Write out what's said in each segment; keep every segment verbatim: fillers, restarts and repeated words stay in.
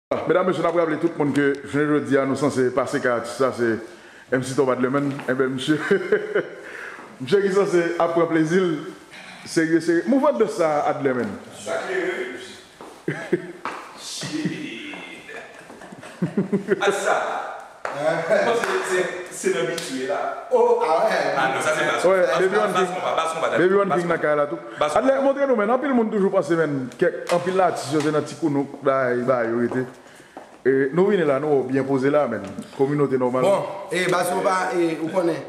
Medam, mesye, n ap raple tout moun ke jounen jodi a, nou sanse pase kay atis la, se M C Top Adleman. Enben, misye, misye ki sanse ap pran plezi l serye, serye. Mouvman de sa, Adleman. Sa klere, wi, mesye. Shit. Asa. Mwen panse se, se nan bitye la. Oh, ah ouais. Ah non, sa se bas. Ouais, Baby One King. Baby One King nan kay la tou. Adlè, montre nou, men. Anpil moun toujou panse, men, kèk, anpil atis yo se nan Ti Kounouk, bay, bay, yo rete. E, nou vini la, nou byen poze la, men. Kominote nòmal. Bon, e, baz yo pa, e, ou konnen,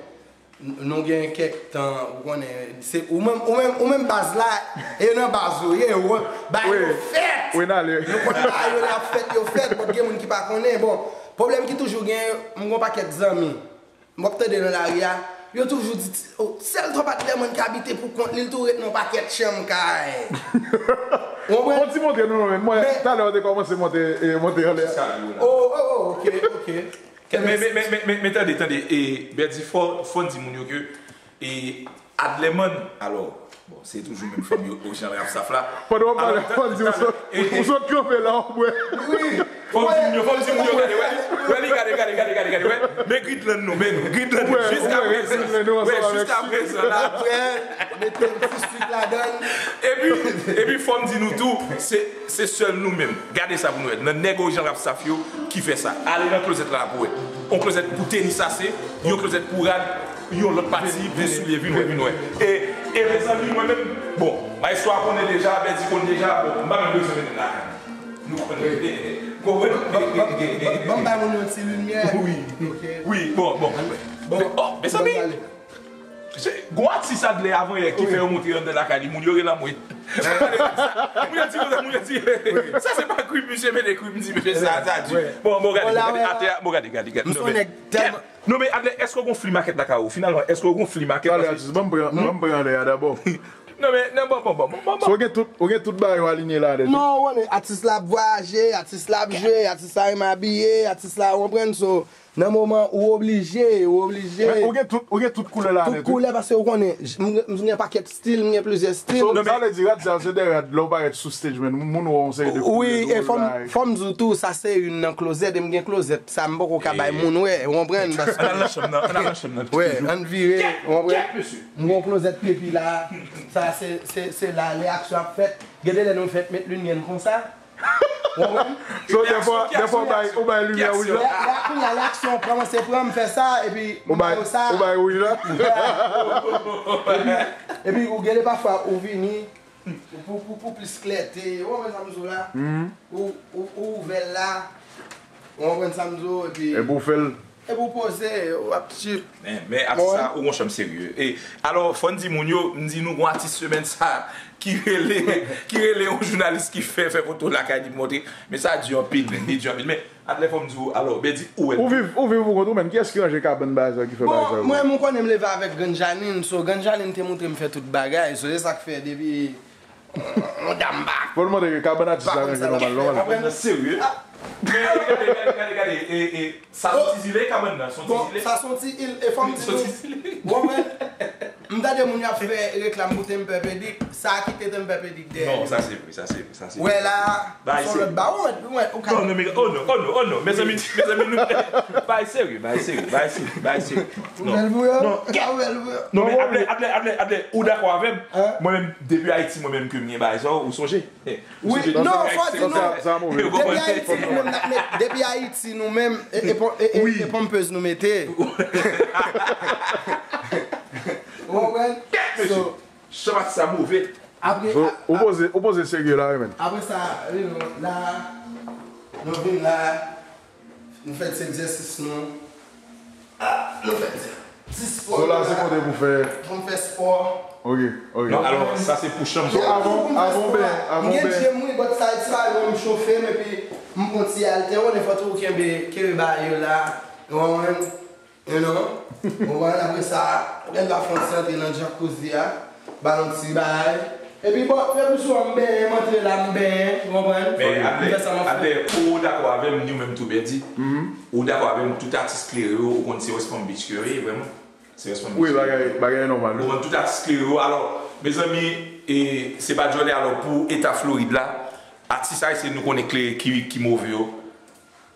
n-, nou gen kèk tan, ou konnen, se, ou menm, ou menm, ou menm baz la, e nan baz yo ye, ou, bay yo fèt. Wi, n ale. Nou konn bay yo la fèt, yo fèt, bon, gen moun ki pa konnen. Bon, pwoblèm ki toujou gen, m gon pakèt zanmi. M ap tande nan lari a, yo toujou di, "Oh, sèl Top Adleman ki abite pou kont li, l tou ret nan pakèt chanm kay." Ou konprann? Fò w ti montre nou, non, men. Mwen, talè w te kòmanse monte, e, monte anlè a. Oh, oh, oh, ok, ok. Men, men, men, men, men, men tande, tande, e, Bèdi, fò, fò n di moun yo ke, e, Adleman, alò, bon, se toujou menm fanm yo, Ojan Rap Staff la. Pandan w ap pale, fò n di w sot, ou sot kanpe la, w bwè. Wi. Fò m di moun yo, fò m di moun yo, gade, wè. Wè li, gade, gade, gade, gade, gade, wè. Men Gridland nou, men nou, Gridland nou, jiska prezan. Wè, jiska prezan la. Mete m ti swit ladann. Epi, epi fò m di nou tou, se, se sèl nou menm. Gade sa pou nou wè. Nan nèg Ojan Rap Staff yo ki fè sa. Ale nan klozèt la pou wè. On klozèt pou tenis ase, yon klozèt pou rad, yon lòt pati pou soulye, vin wè, vin wè. E, e mezanmi, mwen menm, bon, maestro a konnen deja, Bèdi konn deja, bon, m pa menm bezwen mennen lakay. Nou konnen. Konprann? Ban m bay moun yon ti limyè. Wi. Ok. Wi, bon, bon. Bon, oh, mezanmi. Se, gon atis Adlè avanyè ki fè yo montre anndan lakay li, moun yo rele anmwe. Moun yo di konsa, moun yo di, "Sa se pa krip, misye mete krip," m di, "Mesye, sa, sa di." Bon, bon, gade, gade, atè a, bon, gade, gade, gade. Non, men, Adlè, èske w gon flea market lakay ou? Finalman, èske w gon flea market? Talè, atis, ban m pran, ban m pran anlè a dabò. Non, men, non, bon, bon, bon, bon, bon. So, ou gen tout, ou gen tout bagay yo alinye la, de. Non, ou konnen, atis la ap vwayaje, atis la ap jwe, atis la renmen abiye, atis la, ou konprann, so, nan moman ou oblije, ou oblije. Men ou gen tout, ou gen tout koulè la, tout koulè, paske ou konnen, j-, m, m gen pakèt stil, m gen plizyè stil. So, sa vle di rad sa yo se de rad, lè w parèt sou stage, men moun wè yon seri de koulè. Wi, e fò m, fò m di w tou, sa se youn nan klozèt, e m gen klozèt, sa m poko ka bay moun wè, ou konprann, paske. Ann al nan chanm nan, ann al nan chanm nan. Wè, ann vire, ou konprann. M gon klozèt epi la, sa se, se, se la, lè aksyon ap fèt, gen de lè nou fèt met limyè n konsa. Ou konprann? So, dèfwa, dèfwa, ou bay, ou bay limyè wouj la. Lè, lè, kounye a, lè aksyon an kòmanse pran, m fè sa, epi m ba yo sa. Ou bay wouj la. Epi, epi, ou gen de pafwa, ou vini, pou, pou, pou plis klète, ou konprann sa m di w la? Ou, ou, ou ouvè l la, ou konprann sa m di w, epi. Epi ou fè l. Epi w poze, w ap chip. Men, men atis sa, ou gon chanm serye. E, alò, fò n di moun yo, m di nou gon atis semèn sa, ki rele, ki rele yon jounalis ki fè, fè foto lakay li montre. Men sa di anpil, men, li di anpil. Men, Adlè fò m di w, alò, Bèdi, ou wè. Ou viv, ou viv pou kont ou, men kiyès ki ranje kabann bagay sa, ki fè bagay sa yo? Bon, mwen, m konnen m leve avèk Grann Janine, so Grann Janine te montre m fè tout bagay, so se sa k fè depi Yon dam bak. Fò l montre ke kabann atis la ranje nòmal, nòmal. Kabann nan serye. Men gade, gade, gade, gade. E, e, sa se yon ti zile, kabann nan, se yon ti zile. Bon, sa se yon ti il, e fò m di nou. Se yon ti zile. Ou konprann? M tande moun y ap fè reklam pou Temper Pedic, sa a kite Temper Pedic dèyè. Non, sa se vre, sa se vre, sa se vre. Wè la, se yon lòt ba, ou wè, ou wè, ou ka. Non, non, men, oh non, oh non, oh non, mezanmi, mezanmi, nou, bay serye, bay serye, bay serye, bay serye. Non, non, non, men Adlè, Adlè, Adlè, Adlè, ou dakò avè m? Mwen menm, depi Ayiti, mwen menm ke m gen bagay sa, ou sonje? Wi, non, fò di nou. Depi Ayiti, nou menm n ap met, depi Ayiti, nou menm, e, e pon-, e, e, e ponpez nou mete. Ou konprann? So, chanm atis sa move. Apre, ou poze, ou poze serye la, wi, men. Apre sa, you know, la, nou vin la. Nou fè ti egzèsis nou. Ah, nou fè ti, ti spò. So la, se kote pou fè. Pou m fè spò. Ok, ok. Non, alò, sa se pou chanm. So, avan, avan w benyen, avan w benyen. M gen gym, wi, but sa, ti bagay yo, m chofe m, epi m pran ti altè, ou konnen fò tou kenbe, kenbe bagay yo la. Ou konprann? You know? Ou konprann? Apre sa, lè m ta fè yon ti antre nan jacuzzi a, ba l yon ti bagay. Epi, bon, se pou sou an m benyen, m antre la, m benyen, ou konprann? Men, Adlè, ou dakò avè m, ni ou menm tou, Bèdi? Ou dakò avè m, tout atis klere yo, ou konn se West Palm Beach ke yo ye, vrèman? Se West Palm Beach. Wi, bagay, bagay nòmal, wi. Ou konn tout atis klere yo. Alò, mezanmi, e, se pa djòlè, alò, pou eta Florid la, atis ayisyen nou konnen klere ki, ki move yo.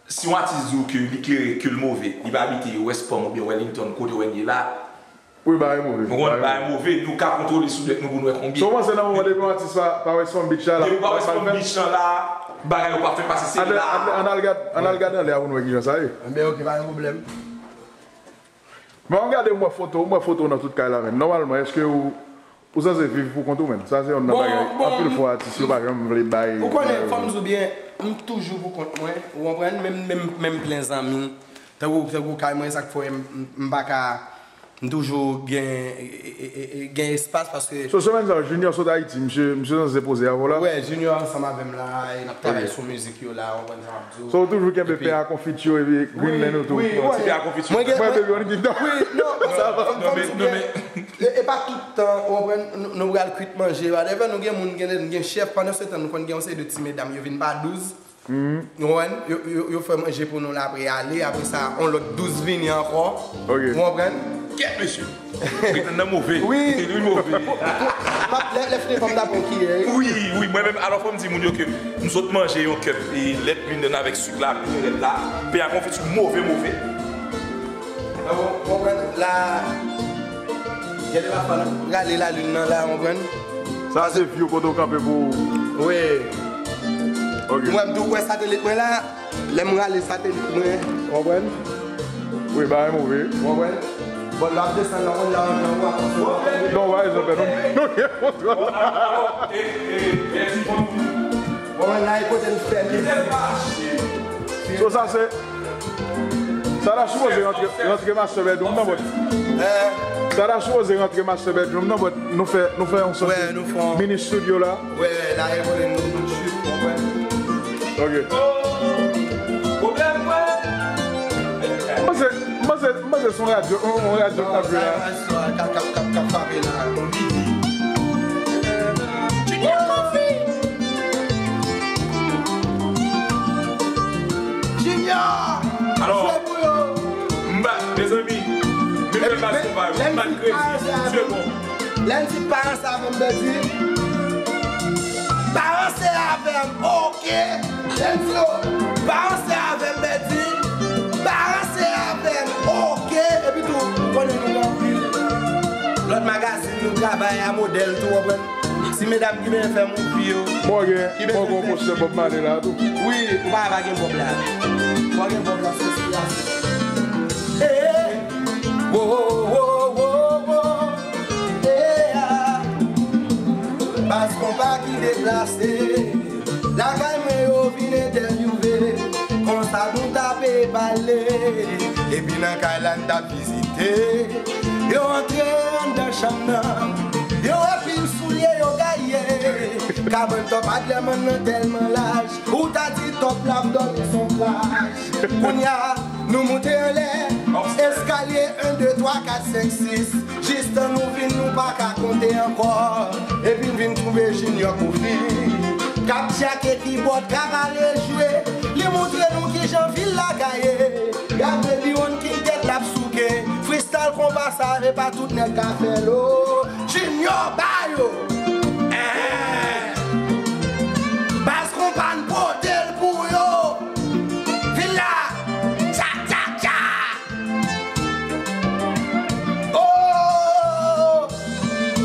Si yon atis di w ke li klere, ke l move, li pa abite West Palm oubyen Wellington, kote w wè l ye la, wi, bagay move. Ou konprann, bagay move, nou ka kontwole sou nèt nou pou n wè konbyen. So, w panse nan moman depi yon atis pa, pa West Palm Beach la, depi pa West Palm Beach lan la, bagay yo pa fè pase, se la. Ann al gad, ann al gad anlè a pou n wè kijan sa ye. Enben, ok, pa gen pwoblèm. Men w gade, m wè foto, m wè foto w nan tout kay la, men nòmalman, èske ou, ou sanse viv pou kont ou, menn? Sa se youn nan bagay, anpil fwa, atis yo pa janm vle bay. Ou konnen, fò m di w byen, m toujou pou kont mwen, ou konprann? Menm, menm, menm plen zanmi, tankou, tankou kay mwen, sa k fè m, m, m pa ka, m toujou gen, e, e, e, e, gen espas, paske. So, semèn sa, Junior sot Ayiti, misye, misye sanse poze avè w la? Wè, Junior ansanm avè m la, e n ap travay sou mizik yo la, ou konprann sa m ap di w. So, ou toujou kenbe pen a konfit yo epi Greenland otou? Wi, wi. Ti pen a konfit yo. Mwen gen, mwen, baby, on kingdom. Wi, non, non, non, men, non, men. E, e pa tout tan, ou konprann, nou, nou pral kwit manje, whatever, nou gen moun, gen, gen chèf, pandan se tan, nou konn gen yon seri de ti medam, yo vin pa douz. Ou konprann? Yo, yo, yo fè manje pou nou la, apre y ale, apre sa, yon lòt douz vini ankò. Ok. Ou konprann? Kèt, mesye! Rete nan move. Wi. Rete nan move. M ap, lè, lè fini, fò m tape yon kiyè, wi. Wi, wi, mwen menm, alò fò m di moun yo ke m sot manje yon kèp e lèt Greenland avèk sik la, ak perèt la, pen a konfit sou move, move. Ou konprann? La, gen de lafwa n ap rale lalin nan la, ou konprann? Sa se view kote w kanpe pou. Wi. Ok. Mwen, m tou wè satelit mwen la. Lè m rale satelit mwen, ou konprann? Wi, bagay move. Ou konprann? Bon, l ap desann nan, konn la, nan, ou ap. Non, pa rezon, pè, nou, nou gen kontwòl. Ou konprann, la, e kote n fè mizik. So, sa se, sa ta sipoze rantre, rantre master bedroom nan, but. Sa ta sipoze rantre master bedroom nan, but nou fè, nou fè yon sòt de mini studio la. Wè, la e vole nou tout chif, ou konprann? Ok. Pwoblèm mwen. Mwen se, mwen se, mwen se son radyo, on, on radyo k ap jwe la. K ap, k ap, k ap, k ap frape la. Junior Coffee! Junior! Alò, jwe pou yo! M ba, mezanmi, men, men, men, bas konpa yo, m ba l kredi, misye bon. Lè m di pa ranse avè m, Bèdi. Pa ranse avè m, oke. Lè m di yo, pa ranse avè m, Bèdi. Pa ranse avè m, oke. Epi tou, ou konnen nou gen anpil lòt magazin nou travay a modèl tou, ou konprann? Si medam ki bezwen fè m yon fi yo. Mwen gen, mwen gen yon postè Bob Marley la tou. Wi, ou pa, pa gen Bob la. Mwen gen Bob la, se sou la. Hey, hey. Wo, wo, wo, wo. Baz konpa ki deplase. Lakay mwen yo vin entèvyouve. Konsa nou tape pale. Epi nan kay la n t ap vizite. Yo antre anndan chanm nan. Yo wè pil soulye yo gaye. Kabann Top Adlerman nan tèlman laj. Ou ta di Top la ap dòmi sou plaj. Kounye a, nou moute anlè. Eskalye en, de, twa, kat, senk, sis. Jistan nou vin, nou pa ka konte ankò. Epi n vin twouve Junior Coffee k ap djake kibòd, kavale jwe. Li moutre nou kijan vil la gaye. Gade Liwon King tèt l ap souke. Freestyle konpa sa, e pa tout nèg ka fè l, o. Junior ba yo. Eh. Baz konpa n pote l pou yo. Vil la. Tcha, tcha, tcha. Oh!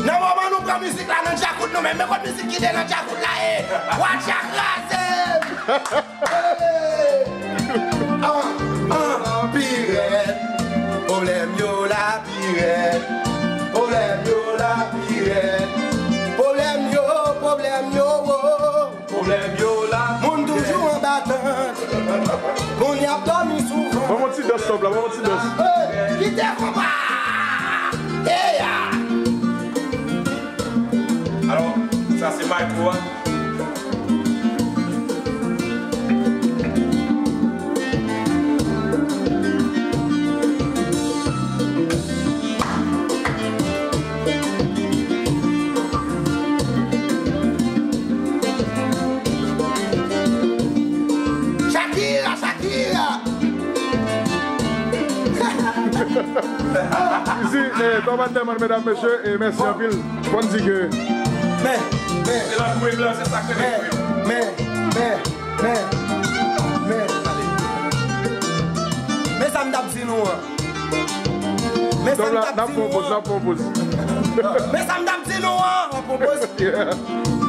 Nan moman nou pran mizik la nan djakout nou menm, men kot mizik kite nan djakout la ye? Watch a kraze m! Hey! Ah, ah, pi rèd. Pwoblèm yo la pi rèd. Pwoblèm yo la pi rèd. Pwoblèm yo, pwoblèm yo, oh. Pwoblèm yo la. Moun toujou anba tant. Moun y ap dòmi souvan. Ban m yon ti dans, Top la, ban m yon ti dans. Hey, kite konpa. Eya. Alò, sa se Marco a. Shakira, Shakira! Isi, eh, Top Adlerman, medam, mesye, e mèsi anpil. Fò n di ke. Men, men, men, men, men, men, men, men. Ale. di nou an. Men sa m t ap di nou an. Men sa m t ap di nou an.